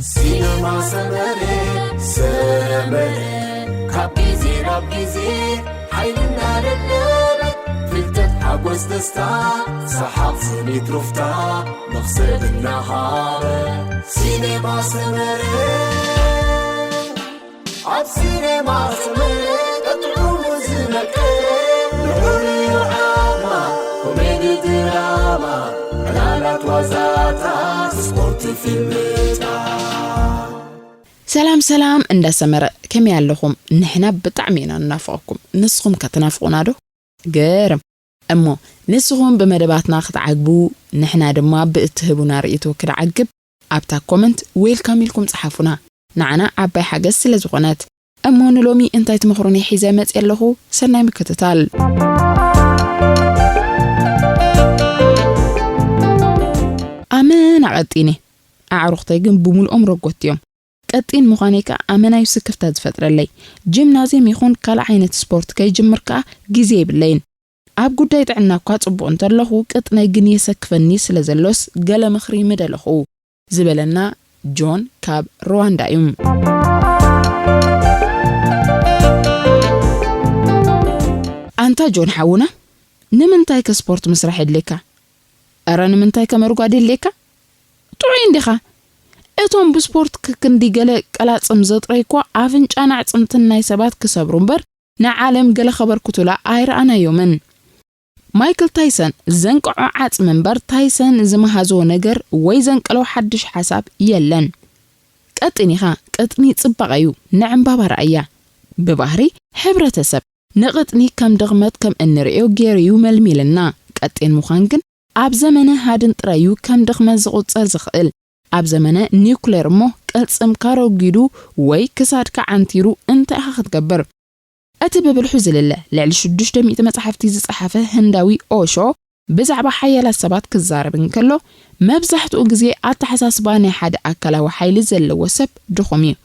ሲነማ ሰመረ፣ ሰመረ፣ ካብ ግዜ ናብ ግዜ ሓይልና ደለበት፣ ፍልጠት፣ ሓጎስ፣ ደስታ፣ ሰሓቕ፣ ስኒት፣ ሩፍታ፣ መኽሰብ እናሃበ። ሲነማ ሰመረ፣ ኣብ ሲነማ ሰመረ፣ ጥዑሙ ዝመቀረ፣ ልዑል ዓማ፣ ኮሜዲ፣ ድራማ፣ ዕላላት፣ ዋዛታት፣ ስፖርት፣ ፊልምታት። ሰላም ሰላም እንዳ ሰመረ፣ ከመይ ኣለኹም? ንሕና ብጣዕሚ ኢና ንናፍቐኩም። ንስኹም ከ ትናፍቑና ዶ? ገርም። እሞ ንስኹም ብመደባትና ክትዓግቡ፣ ንሕና ድማ ብእትህቡና ርእይቶ ክድዓግብ፣ ኣብታ ኮመንት ዌልካም ኢልኩም ጸሓፉና። ንዓና ዓባይ ሓገዝ ስለ ዝኾነት። እሞ ንሎሚ እንታይ ትመኽሩኒ ሒዘ መጽየ ኣለኹ? ሰናይ ምክትታል። ኣመና ቀጢነ። ኣዕሩኽተይ ግን ብምልኦም ረጎት እዮም። ቀጢን ምዃነይ ከኣ ኣመናዩ ስክፍታ ዝፈጥረለይ። ጂምናዝየም ይኹን ካልእ ዓይነት ስፖርት ከይጅምር ከኣ ግዜ የብለይን። ኣብ ጉዳይ ጥዕና እኳ ጽቡቕ እንተለኹ፣ ቅጥነይ ግን የሰክፈኒ ስለ ዘሎስ ገለ ምኽሪ ምደለኹ፣ ዝበለና ጆን ካብ ሩዋንዳ እዩ። ኣንታ ጆን ሓውና፣ ንምንታይ ከ ስፖርት ምስራሕ የድልየካ? እረ ንምንታይ ከ መርጓድ የድልየካ? ጥዑይ እንዲኻ። እቶም ብስፖርት ክክንዲ ገለ ቀላጽም ዘጥረይኳ ኣፍንጫን ኣዕጽምትን ናይ ሰባት ክሰብሩ እምበር ንዓለም ገለ ከበርክቱላ ኣይረኣናዮምን። ማይክል ታይሰን ዘንቅዖ ዓጽሚ እምበር ታይሰን ዝመሃዞ ነገር ወይ ዘንቀሎ ሓድሽ ሓሳብ የለን። ቀጢን ኢኻ፣ ቅጥኒ ጽባቐ እዩ፣ ንዕምባባ ረኣያ። ብባህሪ ሕብረተሰብ ንቅጥኒ ከም ድኽመት ከም እንርእዮ ገይሩ እዩ መልሚልና። ቀጢን ምዃን ግን ኣብ ዘመነ ሃድን ጥራይ እዩ ከም ድኽመት ዝቑጸር ዝኽእል። ኣብ ዘመነ ኒውክሌር እሞ ቅልጽምካ ረጒዱ ወይ ክሳድካ ዓንቲሩ እንታይ ኢኻ ክትገብር? እቲ ብብልሑ ዝልለ ልዕሊ ሽዱሽተ ሚእቲ መጻሕፍቲ ዝጸሓፈ ህንዳዊ ኦሾ ብዛዕባ ሓያላት ሰባት ክዛረብ እንከሎ፣ መብዛሕትኡ ግዜ ኣተሓሳስባ ናይ ሓደ ኣካላዊ ሓይሊ ዘለዎ ሰብ ድኹም እዩ።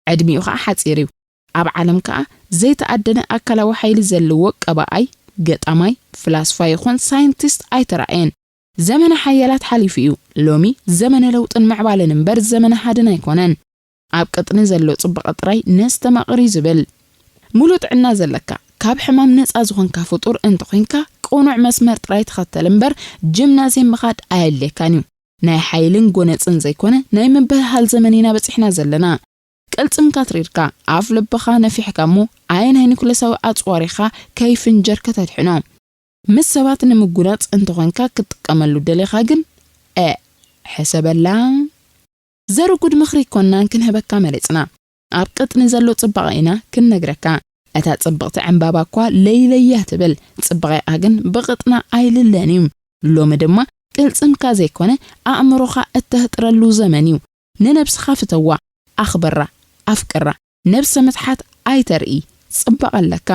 ዕድሚኡ ኸኣ ሓጺር እዩ። ኣብ ዓለም ከኣ ዘይተኣደነ ኣካላዊ ሓይሊ ዘለዎ ቀባኣይ፣ ገጣማይ፣ ፍላስፋ ይኹን ሳይንቲስት ኣይተራእየን። ዘመነ ሓያላት ሓሊፉ እዩ። ሎሚ ዘመነ ለውጥን ምዕባለን እምበር ዘመነ ሃድን ኣይኮነን። ኣብ ቅጥኒ ዘሎ ጽባቐ ጥራይ ነስተማቕር እዩ ዝብል። ሙሉእ ጥዕና ዘለካ፣ ካብ ሕማም ነጻ ዝኾንካ ፍጡር እንተኾይንካ፣ ቅኑዕ መስመር ጥራይ ተኸተል እምበር ጂምናዝየም ምኻድ ኣየድልየካን እዩ። ናይ ሓይልን ጎነጽን ዘይኮነ፣ ናይ ምብህሃል ዘመን ኢና በጺሕና ዘለና። ቅልጽምካ ትሪርካ፣ ኣፍ ልብኻ ነፊሕካ እሞ፣ ኣየ ናይ ኒኩለሳዊ ኣጽዋር ኢኻ ከይፍንጀር ከተድሕኖ። ምስ ሰባት ንምጉናጽ እንተኾንካ ክትጥቀመሉ ደሊኻ ግን፣ እ፣ ሕሰበላ። ዘርጉድ ምኽሪ ኮናን ክንህበካ መሪጽና። ኣብ ቅጥኒ ዘሎ ጽባቐ ኢና ክንነግረካ። እታ ጽብቕቲ ዕምባባ እኳ ለይለያ ትብል፣ ጽባቐኣ ግን ብቕጥና ኣይልለን እዩ። ሎሚ ድማ ቅልጽምካ ዘይኮነ ኣእምሮኻ እተህጥረሉ ዘመን እዩ። ንነብስኻ ፍተዋ፣ ኣኽብራ፣ ኣፍቅራ። ነብሰ ምትሓት ኣይተርኢ፣ ጽባቐ ኣለካ።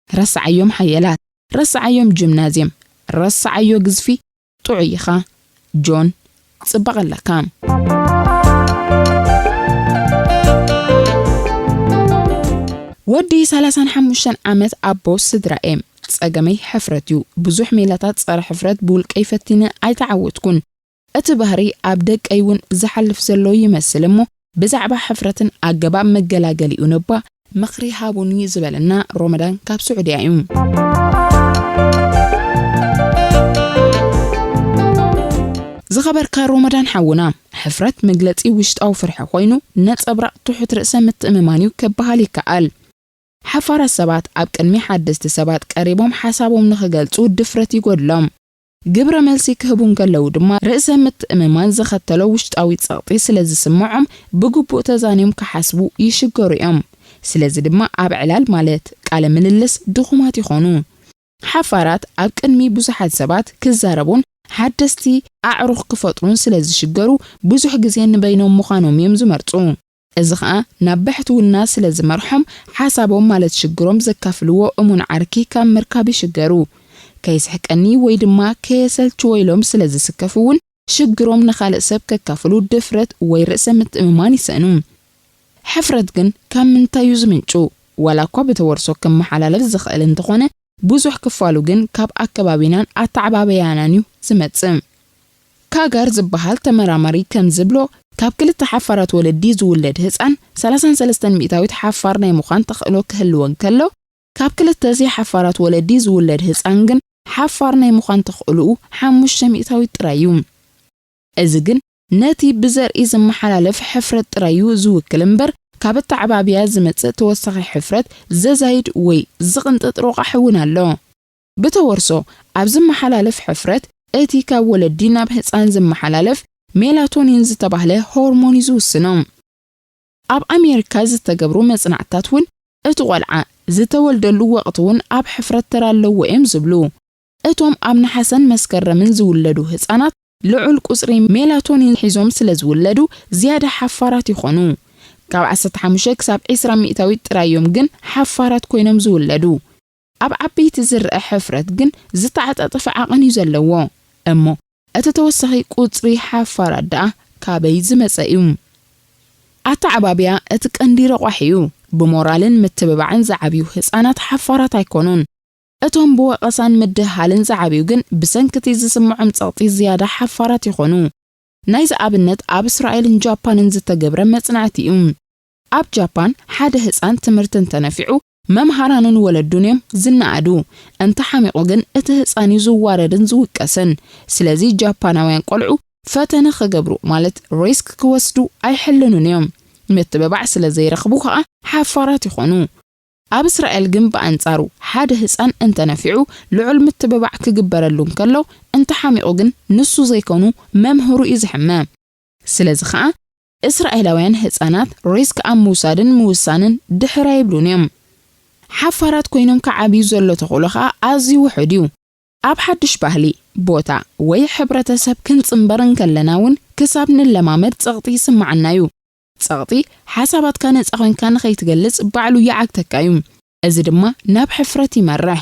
ረስዓዮም ሓየላት፣ ረስዓዮም ጂምናዝየም፣ ረስዓዮ ግዝፊ፣ ጥዑይ ኢኻ። ጆን፣ ጽባቐ ኣለካ። ወዲ ሰላሳን ሓሙሽተን ዓመት ኣቦ ስድራ እየ። ጸገመይ ሕፍረት እዩ። ብዙሕ ሜላታት ጸረ ሕፍረት ብውልቀይ ፈቲነ ኣይተዓወትኩን። እቲ ባህሪ ኣብ ደቀይ እውን ዝሓልፍ ዘሎ ይመስል እሞ፣ ብዛዕባ ሕፍረትን ኣገባብ መገላገሊኡን እባ ምኽሪ ሃቡኒ ዝበለና ሮመዳን ካብ ስዑድያ እዩ። ዝኸበርካ ሮመዳን ሓውና፣ ሕፍረት መግለጺ ውሽጣዊ ፍርሒ ኮይኑ፣ ነጸብራቕ ትሑት ርእሰ ምትእምማን እዩ ክበሃል ይከኣል። ሓፋራት ሰባት ኣብ ቅድሚ ሓደስቲ ሰባት ቀሪቦም ሓሳቦም ንኽገልጹ ድፍረት ይጎድሎም። ግብረ መልሲ ክህቡ እንከለዉ ድማ ርእሰ ምትእምማን ዘኸተሎ ውሽጣዊ ጸቕጢ ስለ ዝስምዖም ብግቡእ ተዛንዮም ክሓስቡ ይሽገሩ እዮም። ስለዚ ድማ ኣብ ዕላል ማለት ቃለ ምልልስ ድኹማት ይኾኑ። ሓፋራት ኣብ ቅድሚ ብዙሓት ሰባት ክዛረቡን ሓደስቲ ኣዕሩኽ ክፈጥሩን ስለ ዝሽገሩ ብዙሕ ግዜ ንበይኖም ምዃኖም እዮም ዝመርጹ። እዚ ኸኣ ናብ ብሕትውና ስለ ዝመርሖም፣ ሓሳቦም ማለት ሽግሮም ዘካፍልዎ እሙን ዓርኪ ካብ ምርካብ ይሽገሩ። ከይስሕቀኒ ወይ ድማ ከየሰልችዎ ኢሎም ስለ ዝስከፉ እውን፣ ሽግሮም ንኻልእ ሰብ ከካፍሉ ድፍረት ወይ ርእሰ ምትእምማን ይስእኑ። ሕፍረት ግን ካብ ምንታይ እዩ ዝምንጩ? ዋላ እኳ ብተወርሶ ክመሓላለፍ ዝኽእል እንተኾነ፣ ብዙሕ ክፋሉ ግን ካብ ኣከባቢናን ኣተዓባብያናን እዩ ዝመጽእ። ካጋር ዝበሃል ተመራማሪ ከም ዝብሎ፣ ካብ ክልተ ሓፋራት ወለዲ ዝውለድ ህፃን ሰላሳን ሰለስተን ሚእታዊት ሓፋር ናይ ምዃን ተኽእሎ ክህልዎ እንከሎ፣ ካብ ክልተ ዘይሓፋራት ወለዲ ዝውለድ ህፃን ግን ሓፋር ናይ ምዃን ተኽእሎኡ ሓሙሽተ ሚእታዊት ጥራይ እዩ። እዚ ግን ነቲ ብዘርኢ ዝመሓላለፍ ሕፍረት ጥራይ እዩ ዝውክል እምበር፣ ካብ ኣተዓባብያ ዝመጽእ ተወሳኺ ሕፍረት ዘዛይድ ወይ ዝቕንጥጥ ረቋሒ እውን ኣሎ። ብተወርሶ ኣብ ዝመሓላለፍ ሕፍረት፣ እቲ ካብ ወለዲ ናብ ህጻን ዝመሓላለፍ ሜላቶኒን ዝተባህለ ሆርሞን እዩ ዝውስኖ። ኣብ ኣሜሪካ ዝተገብሩ መጽናዕትታት እውን፣ እቲ ቆልዓ ዝተወልደሉ ወቕቲ እውን ኣብ ሕፍረት ተራ ኣለዎ እዮም ዝብሉ። እቶም ኣብ ነሓሰን መስከረምን ዝውለዱ ህጻናት፣ ልዑል ቁጽሪ ሜላቶኒን ሒዞም ስለ ዝውለዱ፣ ዝያዳ ሓፋራት ይኾኑ። ካብ ዓሰርተ ሓሙሽተ ክሳብ ዕስራ ሚእታዊት ጥራይ እዮም ግን ሓፋራት ኮይኖም ዝውለዱ። ኣብ ዓበይቲ ዝረአ ሕፍረት ግን ዝተዓጻጸፈ ዓቐን እዩ ዘለዎ። እሞ እቲ ተወሳኺ ቁጽሪ ሓፋራት ደኣ ካበይ ዝመጸ እዩ? ኣተዓባብያ እቲ ቀንዲ ረቋሒ እዩ። ብሞራልን ምትብባዕን ዝዓብዩ ህጻናት ሓፋራት ኣይኮኑን። እቶም ብወቐሳን ምድህሃልን ዝዓብዩ ግን ብሰንኪ እቲ ዝስምዖም ጸቕጢ ዝያዳ ሓፋራት ይኾኑ። ናይዚ ኣብነት ኣብ እስራኤልን ጃፓንን ዝተገብረ መጽናዕቲ እዩ። ኣብ ጃፓን ሓደ ህጻን ትምህርቲ እንተነፊዑ፣ መምሃራኑን ወለዱን እዮም ዝነኣዱ። እንተሓሚቑ ግን እቲ ህጻን እዩ ዝዋረድን ዝውቀስን። ስለዚ ጃፓናውያን ቆልዑ ፈተነ ክገብሩ፣ ማለት ሪስክ ክወስዱ ኣይሕልኑን እዮም። ምትብባዕ ስለ ዘይረኽቡ ከኣ ሓፋራት ይኾኑ። ኣብ እስራኤል ግን ብኣንጻሩ፣ ሓደ ህጻን እንተነፊዑ ልዑል ምትብባዕ ክግበረሉ እንከሎ፣ እንተሓሚቑ ግን ንሱ ዘይኮኑ መምህሩ እዩ ዝሕመ። ስለዚ ኸኣ እስራኤላውያን ህጻናት ሪስክ ኣብ ምውሳድን ምውሳንን ድሕር ኣይብሉን እዮም። ሓፋራት ኮይኖም ክዓብዩ ዘሎ ተኽእሎ ኸኣ ኣዝዩ ውሑድ እዩ። ኣብ ሓድሽ ባህሊ፣ ቦታ ወይ ሕብረተሰብ ክንጽንበር እንከለና እውን ክሳብ ንለማመድ ጸቕጢ ይስምዓና እዩ። ጸቕጢ ሓሳባትካ ነጻ ኮይንካ ንኸይትገልጽ ባዕሉ ይዓግተካ እዩ። እዚ ድማ ናብ ሕፍረት ይመርሕ።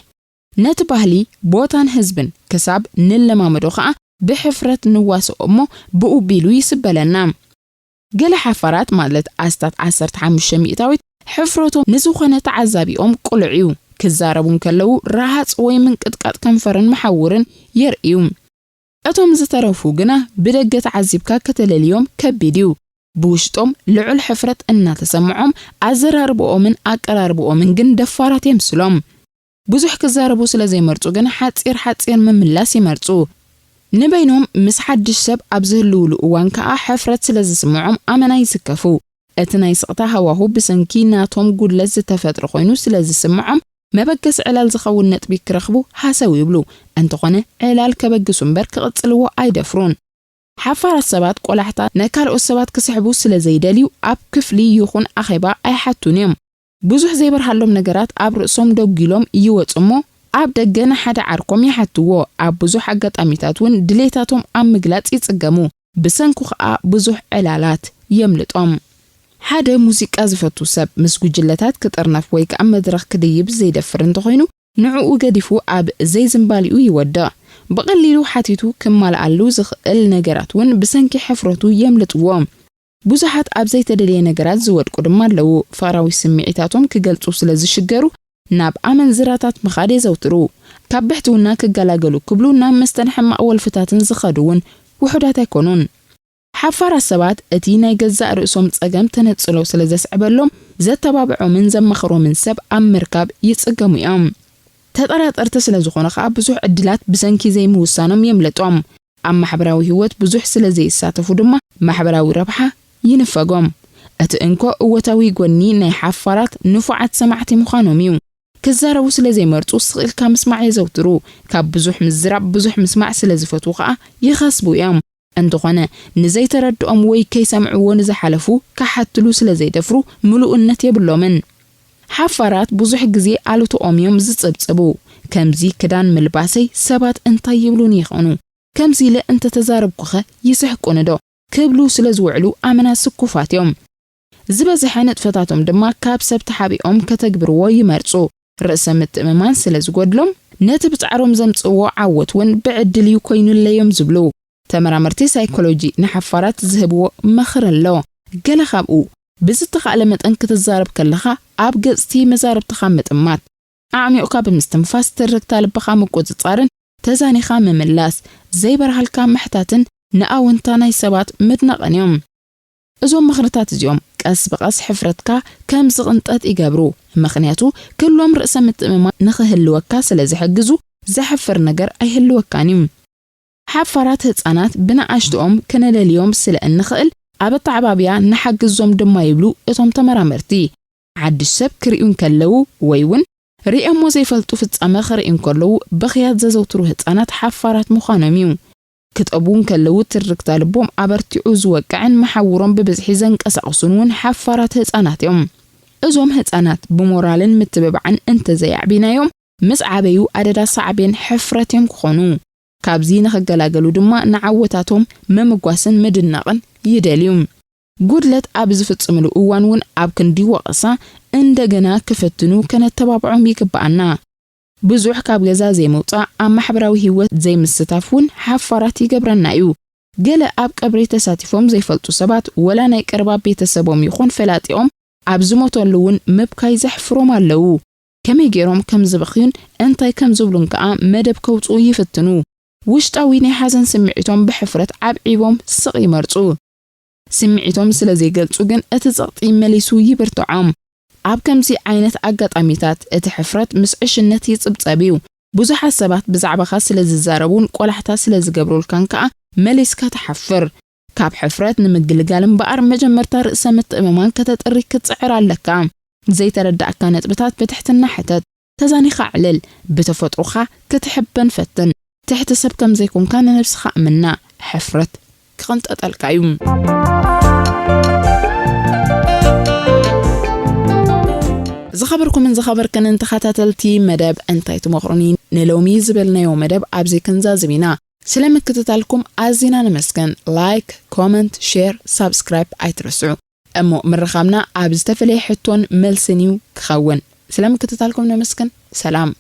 ነቲ ባህሊ፣ ቦታን ህዝብን ክሳብ ንለማመዶ ኸኣ ብሕፍረት ንዋስኦ እሞ ብኡ ቢሉ ይስበለና። ገለ ሓፋራት ማለት ኣስታት ዓሰርተ ሓሙሽተ ሚእታዊት ሕፍረቶም ንዝኾነ ተዓዛቢኦም ቅሉዕ እዩ። ክዛረቡ እንከለዉ ረሃጽ ወይ ምንቅጥቃጥ ከንፈርን መሓውርን የርእዩ። እቶም ዝተረፉ ግና ብደገ ተዓዚብካ ከተለልዮም ከቢድ እዩ። ብውሽጦም ልዑል ሕፍረት እናተሰምዖም ኣዘራርብኦምን ኣቀራርብኦምን ግን ደፋራት የምስሎም። ብዙሕ ክዛረቡ ስለ ዘይመርጹ ግን ሓጺር ሓጺር ምምላስ ይመርጹ። ንበይኖም ምስ ሓድሽ ሰብ ኣብ ዝህልውሉ እዋን ከኣ ሕፍረት ስለ ዝስምዖም ኣመና ይስከፉ። እቲ ናይ ስቕታ ሃዋሁ ብሰንኪ ናቶም ጉድለት ዝተፈጥረ ኮይኑ ስለ ዝስምዖም መበገሲ ዕላል ዝኸውን ነጥቢ ክረኽቡ ሃሰው ይብሉ። እንተኾነ ዕላል ከበግሱ እምበር ክቕጽልዎ ኣይደፍሩን። ሓፋራት ሰባት ቆላሕታ ናይ ካልኦት ሰባት ክስሕቡ ስለ ዘይደልዩ ኣብ ክፍሊ ይኹን ኣኼባ ኣይሓቱን እዮም። ብዙሕ ዘይበርሃሎም ነገራት ኣብ ርእሶም ደጒሎም ይወጹ እሞ ኣብ ደገ ንሓደ ዓርኮም ይሓትዎ። ኣብ ብዙሕ ኣጋጣሚታት እውን ድሌታቶም ኣብ ምግላጽ ይጽገሙ። ብሰንኩ ኸኣ ብዙሕ ዕላላት የምልጦም። ሓደ ሙዚቃ ዝፈቱ ሰብ ምስ ጉጅለታት ክጥርነፍ ወይ ከኣ መድረኽ ክድይብ ዘይደፍር እንተኾይኑ ንዕኡ ገዲፉ ኣብ ዘይዝንባሊኡ ይወድቕ። ብቐሊሉ ሓቲቱ ክማልኣሉ ዝኽእል ነገራት እውን ብሰንኪ ሕፍረቱ የምልጥዎ። ብዙሓት ኣብ ዘይተደልየ ነገራት ዝወድቁ ድማ ኣለዉ። ፍቕራዊ ስምዒታቶም ክገልጹ ስለ ዝሽገሩ ናብ ኣመንዝራታት ምኻድ የዘውትሩ። ካብ ብሕትውና ክገላገሉ ክብሉ ናብ መስተን ሕማቕ ወልፍታትን ዝኸዱ እውን ውሑዳት ኣይኮኑን። ሓፋራት ሰባት እቲ ናይ ገዛእ ርእሶም ጸገም ተነጽሎ ስለ ዘስዕበሎም ዘተባብዖምን ዘማኽሮምን ሰብ ኣብ ምርካብ ይጽገሙ እዮም። ተጠራጠርቲ ስለ ዝኾኑ ኸኣ ብዙሕ ዕድላት ብሰንኪ ዘይምውሳኖም የምልጦም። ኣብ ማሕበራዊ ህይወት ብዙሕ ስለ ዘይሳተፉ ድማ ማሕበራዊ ረብሓ ይንፈጎም። እቲ እንኮ እወታዊ ጎኒ ናይ ሓፋራት ንፉዓት ሰማዕቲ ምዃኖም እዩ። ክዛረቡ ስለ ዘይመርጹ ስቕ ኢልካ ምስማዕ የዘውትሩ። ካብ ብዙሕ ምዝራብ ብዙሕ ምስማዕ ስለ ዝፈትዉ ኸኣ ይኸስቡ እዮም። እንተኾነ ንዘይተረድኦም ወይ ከይሰምዕዎ ንዝሓለፉ ክሓትሉ ስለ ዘይደፍሩ ምሉእነት የብሎምን። ሓፋራት ብዙሕ ግዜ ኣሉትኦም እዮም ዝጽብጽቡ። ከምዚ ክዳን ምልባሰይ ሰባት እንታይ ይብሉኒ ይኾኑ? ከምዚ ኢለ እንተተዛረብኩኸ ይስሕቁኒ ዶ? ክብሉ ስለ ዝውዕሉ ኣመና ስኩፋት እዮም። ዝበዝሐ ንጥፈታቶም ድማ ካብ ሰብ ተሓቢኦም ከተግብርዎ ይመርጹ። ርእሰ ምትእምማን ስለ ዝጎድሎም፣ ነቲ ብጻዕሮም ዘምጽእዎ ዓወት እውን ብዕድል እዩ ኮይኑለይ እዮም ዝብሉ። ተመራመርቲ ሳይኮሎጂ ንሓፋራት ዝህብዎ ምኽሪ ኣሎ። ገለ ካብኡ፣ ብዝተኻእለ መጠን ክትዛረብ ከለኻ ኣብ ገጽቲ መዛርብትኻ ምጥማት፣ ኣዕሚቑካ ብምስትንፋስ ትርግታ ልብኻ ምቁጽጻርን ተዛኒኻ ምምላስ፣ ዘይበርሃልካ ምሕታትን ንኣወንታ ናይ ሰባት ምድናቕን እዮም። እዞም ምኽርታት እዚኦም ቀስ ብቐስ ሕፍረትካ ከም ዝቕንጠጥ ይገብሩ፣ ምኽንያቱ ክሎም ርእሰ ምትእምማን ንኽህልወካ ስለ ዝሕግዙ ዘሕፍር ነገር ኣይህልወካን እዩ። ሓፋራት ህጻናት ብንኣሽትኦም ክነለልዮም ስለ እንኽእል ኣብ ኣተዓባብያ ንሓግዞም ድማ ይብሉ እቶም ተመራመርቲ። ሓድሽ ሰብ ክርእዩ እንከለዉ ወይ እውን ርእዮሞ ዘይፈልጡ ፍጻመ ክርእዩ እንከለዉ ብኽያት ዘዘውትሩ ህጻናት ሓፋራት ምዃኖም እዩ። ክጠቡ እንከለዉ ትርክታ ልቦም ኣበርቲዑ ዝወቅዕን መሓውሮም ብብዝሒ ዘንቀሳቕሱን እውን ሓፋራት ህጻናት እዮም። እዞም ህጻናት ብሞራልን ምትብባዕን እንተዘይዓቢናዮም ምስ ዓበዩ ኣደዳ ሳዕቤን ሕፍረት እዮም ክኾኑ። ካብዚ ንኽገላገሉ ድማ ንዓወታቶም ምምጓስን ምድናቕን ይደልዩ። ጉድለት ኣብ ዝፍጽምሉ እዋን እውን ኣብ ክንዲ ወቐሳ እንደገና ክፍትኑ ከነተባብዖም ይግብኣና። ብዙሕ ካብ ገዛ ዘይምውጻእ፣ ኣብ ማሕበራዊ ህይወት ዘይምስታፍ እውን ሓፋራት ይገብረና እዩ። ገለ ኣብ ቀብሪ ተሳቲፎም ዘይፈልጡ ሰባት ወላ ናይ ቀረባ ቤተሰቦም ይኹን ፈላጢኦም ኣብ ዝሞተሉ እውን ምብካይ ዘሕፍሮም ኣለዉ። ከመይ ገይሮም ከም ዝበኽዩን እንታይ ከም ዝብሉን ከኣ መደብ ከውጽኡ ይፍትኑ። ውሽጣዊ ናይ ሓዘን ስምዒቶም ብሕፍረት ዓብዒቦም ስቕ ይመርጹ። ስምዒቶም ስለ ዘይገልጹ ግን እቲ ጸቕጢ መሊሱ ይብርትዖም። ኣብ ከምዚ ዓይነት ኣጋጣሚታት እቲ ሕፍረት ምስ ዕሽነት ይጽብጸብ እዩ። ብዙሓት ሰባት ብዛዕባኻ ስለ ዝዛረቡን ቆላሕታ ስለ ዝገብሩልካን ከኣ መሊስካ ትሓፍር። ካብ ሕፍረት ንምግልጋል እምበኣር መጀመርታ ርእሰ ምትእምማን ከተጥሪ ክትጽዕር ኣለካ። ዘይተረዳእካ ነጥብታት ብትሕትና ሕተት። ተዛኒኻ ኣዕልል። ብተፈጥሮኻ ክትሕበን ፈትን። ትሕቲ ሰብ ከም ዘይኮንካ ንነብስኻ እምና። ሕፍረት ክቕንጠጠልካ እዩ። ዝኸበርኩምን ዝኸበርክንን ተኸታተልቲ መደብ እንታይ ትመኽሩኒ፣ ንሎሚ ዝበልናዮ መደብ ኣብዚ ክንዛዝም ኢና። ስለ ምክትታልኩም ኣዚና ነመስግን። ላይክ፣ ኮመንት፣ ሼር፣ ሳብስክራይብ ኣይትረስዑ። እሞ ምርኻብና ኣብ ዝተፈለየ ሕቶን መልስን እዩ ክኸውን። ስለ ምክትታልኩም ነመስግን። ሰላም።